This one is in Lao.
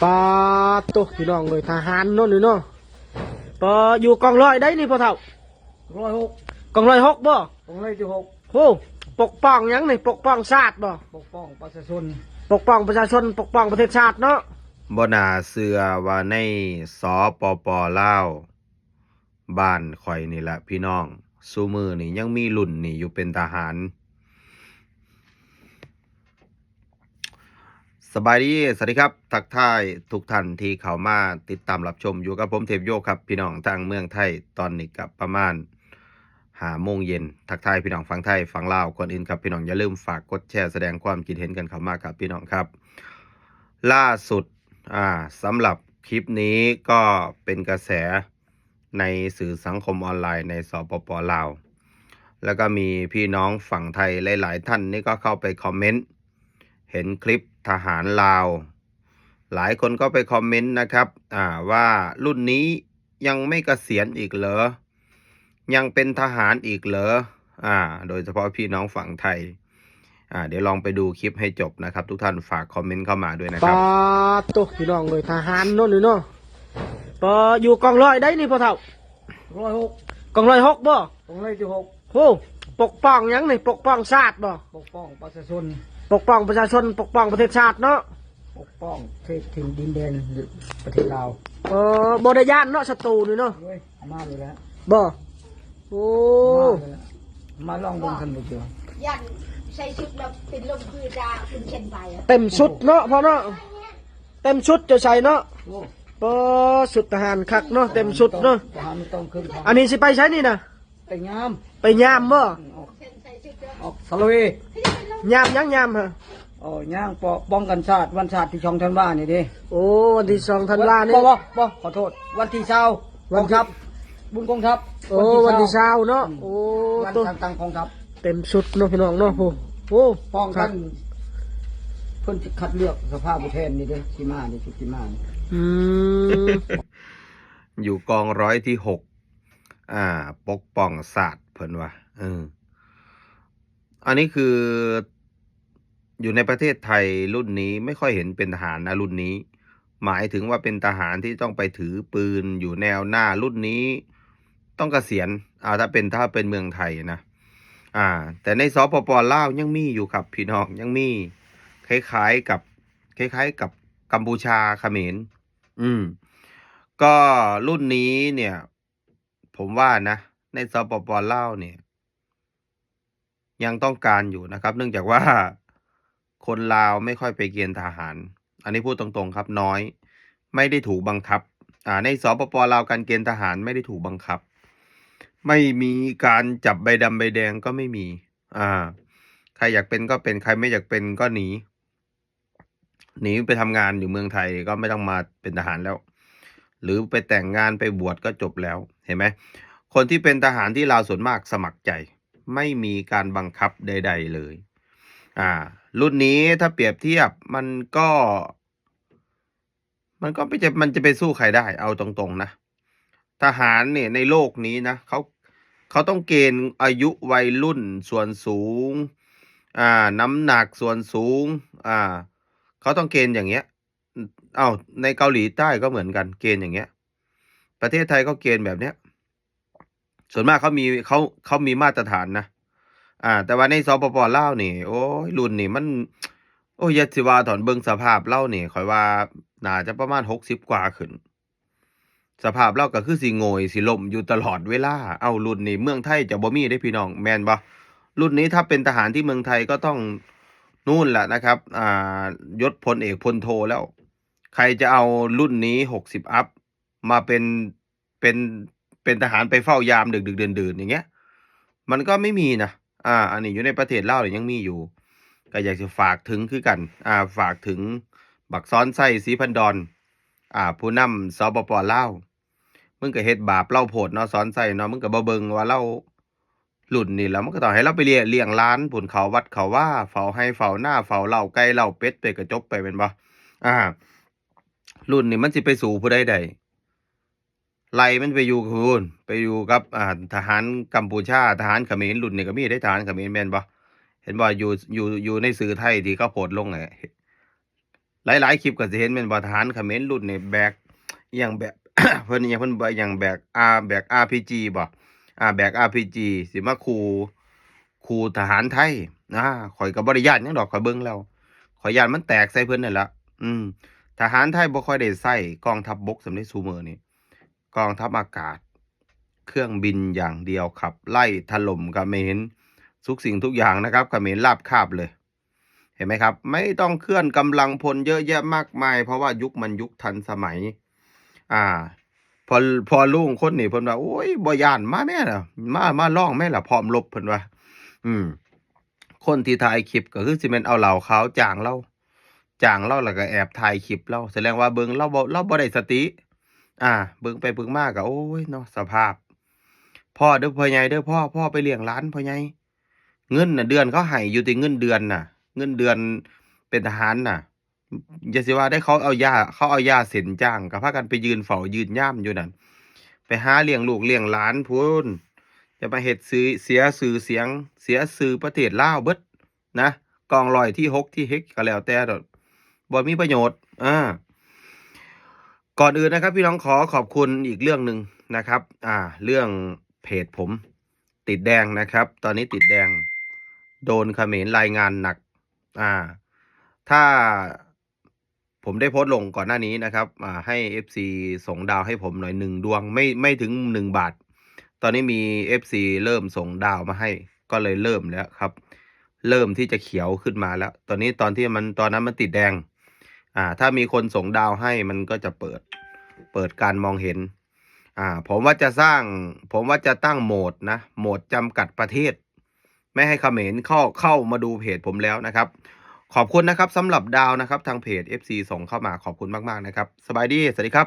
ປາດໂຕ ພີ່ນ້ອງເອີຍ ທະຫານເນາະນີ້ເນາະ. ປາດ ຢູ່ກອງຮ້ອຍໃດນີ້ພໍ່ເຖົ້າ? ກອງຮ້ອຍຫົກ ກອງຮ້ອຍຫົກບໍ່? ກອງຮ້ອຍທີ່ຫົກ. ໂຫ ປົກປ້ອງຫຍັງນີ້? ປົກປ້ອງຊາດບໍ່? ປົກປ້ອງປະຊາຊົນ ປົກປ້ອງປະຊາຊົນ ປົກປ້ອງປະເທດຊາດເນາະ. ບໍ່ໜ້າເຊື່ອວ່າໃນ ສປປ ລາວ ບ້ານຂ້ອຍນີ້ແຫຼະພີ່ນ້ອງ ຊຸມື້ນີ້ຍັງມີລຸ້ນນີ້ຢູ່ເປັນທະຫານ. ສະບາຍດີ ສະຫວັດດີຄັບ ທັກທາຍທຸກທ່ານທີ່ເຂົ້າມາຕິດຕາມຮັບຊົມ ຢູ່ກັບຜົມເທບໂຍຄັບ ພີ່ນ້ອງທາງເມືອງໄທ. ຕອນນີ້ກໍປະມານຫ້າໂມງເຢັນ ທັກທາຍພີ່ນ້ອງຝັ່ງໄທ ຝັ່ງລາວ ກ່ອນອື່ນຄັບພີ່ນ້ອງ ຢ່າລືມຝາກກົດແຊ ສະແດງຄວາມຄິດເຫັນກັນເຂົ້າມາຄັບພີ່ນ້ອງຄັບ. ລ່າສຸດ ອ່າ ສຳລັບຄລິບນີ້ກໍເປັນກະແສ ໃນສື່ສັງຄົມອອນລາຍໃນ ສປປ ລາວ ແລ້ວກໍມີພີ່ນ້ອງຝັ່ງໄທຫຼາຍໆທ່ານນີ້ກໍເຂົ້າໄປຄອມເມັນ ເຫັນຄລິບທະຫານລາວ ຫຼາຍຄົນກໍໄປຄອມເມັນນະຄັບ ອ່າ ວ່າລຸ້ນນີ້ຍັງໄມ່ກະສຽນອີກເຫຼື? ຍັງເປັນທະຫານອີກເຫຼື? ອ່າ ໂດຍສະເພາະພີ່ນ້ອງຝັ່ງໄທ ອ່າ ດຽວລອງໄປດູຄລິບໃຫ້ຈົບນະຄັບ ທຸກທ່ານຝາກຄອມເມັນເຂົ້າມາດ້ວຍນະຄັບ. ປາດໂຕ ພີ່ນ້ອງເອີຍ ທະຫານເນາະນີ້ເນາະ. ປາດ ຢູ່ກອງຮ້ອຍໃດນີ້ພໍ່ເຖົ້າ? ກອງຮ້ອຍຫົກ ກອງຮ້ອຍຫົກບໍ່? ກອງຮ້ອຍທີ່ຫົກ. ໂຫ ປົກປ້ອງຫຍັງນີ້? ປົກປ້ອງຊາດບໍ່? ປົກປ້ອງປະຊາຊົນ ປົກປ້ອງປະຊາຊົນ ປົກປ້ອງປະເທດຊາດເນາະ. ປົກປ້ອງເຂດຖິ່ນດິນແດນປະເທດລາວ. ເອີ ບໍ່ໄດ້ຢ້ານເນາະ ສັດຕູນີ້ເນາະ. ໂອ້ຍ ມາຢູ່ແລ້ວ ບໍ່? ໂອ້ ມາຢູ່ແລ້ວ ມາລອງເບິ່ງຄັນບໍ່ເຊື່ອ. ຢ້ານໃສ່ຊຸດແລ້ວເປັນລົມຄືດາ ເປັນເຊັ່ນໄປ. ເຕັມຊຸດເນາະພໍ່ເນາະ ເຕັມຊຸດຈະໃສ່ເນາະ. ໂອ້ ປາດ ຊຸດທະຫານຄັກເນາະ ເຕັມຊຸດເນາະ. ທະຫານມັນຕ້ອງຂຶ້ນ ອັນນີ້ຊິໄປໃສນີ້ນະ? ໄປຍາມ ໄປຍາມບໍ່? ອອກ ອອກສະລະເວ. ຍາມຫຍັງ? ຍາມຫະ? ໂອ້ ຍ່າງປ້ອງກັນຊາດ ວັນຊາດທີສອງທັນວານີ້ເດ້. ໂອ້ ວັນທີສອງທັນວານີ້ ບໍ່ ບໍ່ ບໍ່ ຂໍໂທດ ວັນທີຊາວ ວັນທີ ກອງທັບ ບຸນກອງທັບ. ໂອ້ ວັນທີຊາວເນາະ. ອືມ ໂອ້ ວັນ ໂຕ ຕັ້ງກອງທັບ ເຕັມຊຸດເນາະພີ່ນ້ອງເນາະ. ໂອ້ ໂອ້ ປ້ອງກັນ ຄັກ ເພິ່ນຊິຄັດເລືອກສະພາຜູ້ແທນນີ້ເດ້ ຊິມານີ້ ຊິມານີ້. ອືມ ຢູ່ກອງຮ້ອຍທີຫົກ ອ່າ ປົກປ້ອງຊາດເພິ່ນວ່າ. ເອີ ອັນນີ້ຄື ຢູ່ໃນປະເທດໄທລຸ້ນນີ້ ໄມ່ຄ່ອຍເຫັນເປັນທະຫານນະລຸ້ນນີ້ ໝາຍເຖິງວ່າເປັນທະຫານທີ່ຕ້ອງໄປຖືປືນຢູ່ແນວໜ້າ. ລຸ້ນນີ້ຕ້ອງກະສຽນ ອ່າ ຖ້າເປັນ ຖ້າເປັນເມືອງໄທນະ. ອ່າ ແຕ່ໃນ ສປປ ລາວ ຍັງມີຢູ່ຄັບພີ່ນ້ອງ ຍັງມີ ຄ້າຍໆກັບ ຄ້າຍໆກັບກຳປູຊາ ຂະເໝນ. ອືມ ກໍລຸ້ນນີ້ເນ່ຍ ຜົມວ່ານະ ໃນ ສປປ ລາວນີ້ ຍັງຕ້ອງການຢູ່ນະຄັບ ເນື່ອງຈາກວ່າຄົນລາວໄມ່ຄ່ອຍໄປເກນທະຫານ. ອັນນີ້ພູດຕົງໆຄັບ ນ້ອຍ ໄມ່ໄດ້ຖືກບັງຄັບ. ອ່າ ໃນ ສປປ ລາວ ການເກນທະຫານໄມ່ໄດ້ຖືກບັງຄັບ ໄມ່ມີການຈັບໃບດຳໃບແດງກໍໄມ່ມີ. ອ່າ ໃຄຢາກເປັນກໍເປັນ ໃຄໄມ່ຢາກເປັນກໍໜີ ໜີໄປທຳງານຢູ່ເມືອງໄທ ກໍໄມ່ຕ້ອງມາເປັນທະຫານແລ້ວ ຫຼືໄປແຕ່ງງານໄປບວດກໍຈົບແລ້ວ ເຫັນໄໝ? ຄົນທີ່ເປັນທະຫານທີ່ລາວສ່ວນມາກສະໝັກໃຈ ໄມ່ມີການບັງຄັບໃດໆເລີຍ. ອ່າ ລຸ້ນນີ້ຖ້າປຽບທຽບ ມັນກໍ ມັນກໍໄປຈະ ມັນຈະໄປສູ້ໃຄໄດ້ ເອົາຕົງໆນະ. ທະຫານນີ້ໃນໂລກນີ້ນະ ເຂົາ ເຂົາຕ້ອງເກນອາຍຸໄວລຸ້ນ ສ່ວນສູງ ອ່າ ນ້ຳໜັກ ສ່ວນສູງ ອ່າ ເຂົາຕ້ອງເກນຢ່າງເງີ້ຍ. ອ້າວ ໃນເກົາຫຼີໃຕ້ກໍເໝືອນກັນ ເກນຢ່າງເງີ້ຍ. ປະເທດໄທກໍເກນແບບເນີ້ຍ. ສ່ວນມາກເຂົາມີ ເຂົາ ເຂົາມີມາດຕະຖານນະ. ອ່າ ແຕ່ວ່າໃນ ສປປ ລາວນີ້ ໂອ້ຍ ລຸ້ນນີ້ມັນ ໂອ້ຍ ຢ່າຊິວ່າຖອນ ເບິ່ງສະພາບລາວນີ້ ຂ້ອຍວ່າໜ້າຈະປະມານຫົກສິບກວ່າຂຶ້ນ. ສະພາບລາວກໍຄືຊິໂງ່ຍ ຊິລົ້ມຢູ່ຕະຫຼອດເວລາ. ເອົ້າ ລຸ້ນນີ້ເມືອງໄທຈະບໍ່ມີເດ້ພີ່ນ້ອງ ແມ່ນບໍ່? ລຸ້ນນີ້ຖ້າເປັນທະຫານທີ່ເມືອງໄທກໍຕ້ອງນູ້ນແຫຼະນະຄັບ ອ່າ ຍົດພົນເອກ ພົນໂທແລ້ວ. ໃຄຈະເອົາລຸ້ນນີ້ຫົກສິບອັບ ມາເປັນ ເປັນ ເປັນທະຫານໄປເຝົ້າຍາມດຶກໆ ດື່ນໆ ຢ່າງເງີ້ຍ ມັນກໍໄມ່ມີນະ. ອ່າ ອັນນີ້ຢູ່ໃນປະເທດລາວນີ້ຍັງມີຢູ່ ກໍຢາກຊິຝາກເຖິງຄືກັນ ອ່າ ຝາກເຖິງບັກສອນໄຊ ສີພັນດອນ ອ່າ ຜູ້ນຳ ສປປ ລາວ. ມຶງກໍເຮັດບາບລາວໂພດເນາະ ສອນໄຊເນາະ ມຶງກໍບໍ່ເບິ່ງວ່າລາວ ລຸ້ນນີ້ແລ້ວ ມັນກໍຕ້ອງໃຫ້ລາວໄປລ້ຽງ ລ້ຽງຫຼານພຸ້ນ ເຂົ້າວັດເຂົ້າວາ ເຝົ້າໄຮ່ເຝົ້ານາ ເຝົ້າເລົ້າໄກ່ເລົ້າເປັດໄປກໍຈົບໄປ ແມ່ນບໍ່? ອ່າ ລຸ້ນນີ້ມັນຊິໄປສູ້ຜູ້ໃດໄດ້? ໄລ່ມັນໄປຢູ່ພຸ້ນ ໄປຢູ່ກັບ ອ່າ ທະຫານກຳປູຊາ ທະຫານຂະເໝນ. ລຸ້ນນີ້ກໍມີເດ້ ທະຫານຂະເໝນ ແມ່ນບໍ່? ເຫັນບໍ່? ຢູ່ ຢູ່ ຢູ່ໃນສື່ໄທທີ່ເຂົາໂພດລົງ ເຫັນ ຫຼາຍໆຄລິບກໍຊິເຫັນແມ່ນບໍ່ ທະຫານຂະເໝນລຸ້ນນີ້ແບກອີ່ຫຍັງ ແບກ ເພິ່ນອີ່ຫຍັງ ເພິ່ນວ່າອີ່ຫຍັງ ແບກອາ ແບກອາພີຈີບໍ່ ອາ ແບກອາພີຈີ ຊິມາຂູ່ ຂູ່ທະຫານໄທ. ອາ ຂ້ອຍກໍບໍ່ໄດ້ຢ້ານຫຍັງດອກ ຂ້ອຍເບິ່ງແລ້ວ ຂ້ອຍຢ້ານມັນແຕກໃສ່ເພິ່ນນັ້ນລະ. ອືມ ທະຫານໄທບໍ່ຄ່ອຍໄດ້ໃຊ້ກອງທັບບົກສ່ຳໃດຊຸມື້ນີ້ ກອງທັບອາກາດ ເຄື່ອງບິນຢ່າງດຽວຂັບໄລ່ຖະຫຼົ່ມຂະເໝນ ທຸກສິ່ງທຸກຢ່າງນະຄັບ ຂະເໝນລາບຄາບເລີຍ ເຫັນໄໝຄັບ? ໄມ່ຕ້ອງເຄື່ອນກຳລັງພົນເຍອະແຍະມາກມາຍ ເພາະວ່າຍຸກມັນຍຸກທັນສະໄໝ. ອາ ພໍ່ ພໍ່ລຸງຄົນນີ້ເພິ່ນວ່າ ໂອ້ຍ ບໍ່ຢ້ານ ມາແມ້ລະ ມາ ມາລອງແມ້ລະ ພ້ອມລົບ ເພິ່ນວ່າ. ອືມ ຄົນທີ່ຖ່າຍຄລິບກໍຄືຊິແມ່ນເອົາເຫຼົ້າຂາວຈ້າງລາວ ຈ້າງລາວ ແລ້ວກໍແອບຖ່າຍຄລິບລາວ ສະແດງວ່າເບິ່ງລາວບໍ່ ລາວບໍ່ໄດ້ສະຕິ. ອາ ເບິ່ງໄປເບິ່ງມາກໍ ໂອ້ຍເນາະ ສະພາບ ພໍເດີພໍ່ໃຫຍ່ເດີ ພໍ ພໍໄປລ້ຽງຫຼານພໍ່ໃຫຍ່. ເງິນນະ ເດືອນເຂົາໃຫ້ຢູ່ຕິ ເງິນເດືອນນະ ເງິນເດືອນເປັນທະຫານນະ ຢ່າຊິວ່າໄດ້ ເຂົາເອົາຢາ ເຂົາເອົາຢາເສັ້ນຈ້າງ ກໍພາກັນໄປຢືນເຝົ້າຢືນຍາມຢູ່ນັ້ນ ໄປຫາລ້ຽງລູກລ້ຽງຫຼານພຸ້ນ ຈະມາເຮັດຊື່ ເສຍຊື່ສຽງ ເສຍຊື່ປະເທດລາວເບິດນະ ກອງຮ້ອຍທີຫົກທີເຮັດກໍແລ້ວແຕ່ ບໍ່ມີປະໂຫຍດ. ອາ ກ່ອນອື່ນນະຄັບ ພີ່ນ້ອງ ຂໍຂອບຄຸນອີກເລື່ອງໜຶ່ງນະຄັບ ອາ ເລື່ອງເພຈຜົມຕິດແດງນະຄັບ ຕອນນີ້ຕິດແດງ ໂດນຂະເໝນລາຍງານໜັກ. ອາ ຖ້າຜົມໄດ້ໂພສລົງກ່ອນໜ້ານີ້ນະຄັບ ອາ ໃຫ້ເອັຟຊີສົ່ງດາວໃຫ້ຜົມໜ້ອຍໜຶ່ງດວງ ໄມ່ ໄມ່ເຖິງໜຶ່ງບາດ. ຕອນນີ້ມີເອັຟຊີເລີ່ມສົ່ງດາວມາໃຫ້ ກໍເລີຍເລີ່ມແລ້ວຄັບ ເລີ່ມທີ່ຈະຂຽວຂຶ້ນມາແລ້ວ. ຕອນນີ້ ຕອນທີ່ມັນ ຕອນນັ້ນມັນຕິດແດງ ອາ ຖ້າມີຄົນສົ່ງດາວໃຫ້ ມັນກໍຈະເປີດ ເປີດການມອງເຫັນ. ອາ ຜົມວ່າຈະສ້າງ ຜົມວ່າຈະຕັ້ງໂໝດນະ ໂໝດຈຳກັດປະເທດ ໄມ່ໃຫ້ຂະເໝນເຂົ້າ ເຂົ້າມາດູເພຈຜົມແລ້ວນະຄັບ. ຂອບຄຸນນະຄັບ ສຳລັບດາວນະຄັບ ທາງເພຈເອັຟຊີສົ່ງເຂົ້າມາ ຂອບຄຸນມາກໆນະຄັບ. ສະບາຍດີ ສະຫວັດດີຄັບ.